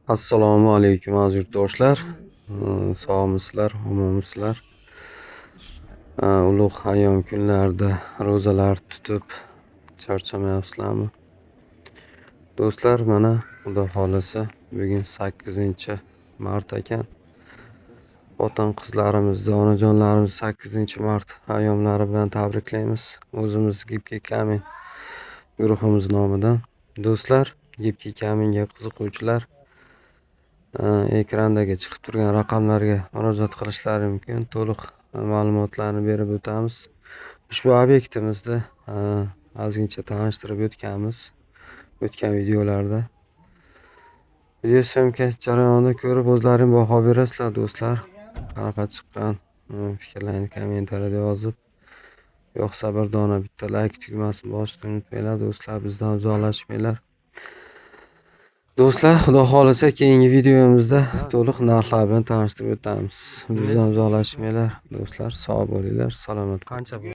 Assalomu alaykum, aziz yurtdoshlar. Sog'misizlar, omonmisizlar? Ulug' ayyom kunlarida ro'zalar tutib charchamayapsizlarmi? Do'stlar, mana Xudo xohlasa bugun 8-mart ekan. Xotin qizlarimizni, onajonlarimizni 8-mart ayyomlari bilan tabriklaymiz. O'zimiz Gibki Kamin guruhimiz nomidan. Do'stlar, Gibki Kaminga qiziquvchilar ekrandagi chiqib turgan raqamlarga murojaat qilishlari mumkin. To'liq ma'lumotlarni berib o'tamiz. Ushbu obyektimizni ozgincha tanishtirib o'tganmiz o'tgan videolarda. Video syomka jarayonida ko'rib o'zlaring baho berasizlar, do'stlar. Qanaqa chiqqan, fikrlarni kommentariyada yozib, yoqsa bir dona bitta layk tugmasini bosishni unutmanglar, do'stlar, bizdan uzoqlashmanglar. Do'stlar, Xudo xohlasa keyingi videomizda to'liq narxlar bilan tanishtirib o'tamiz. Bizdan uzoqlashmanglar, do'stlar, sog' bo'linglar, salomat. Qancha?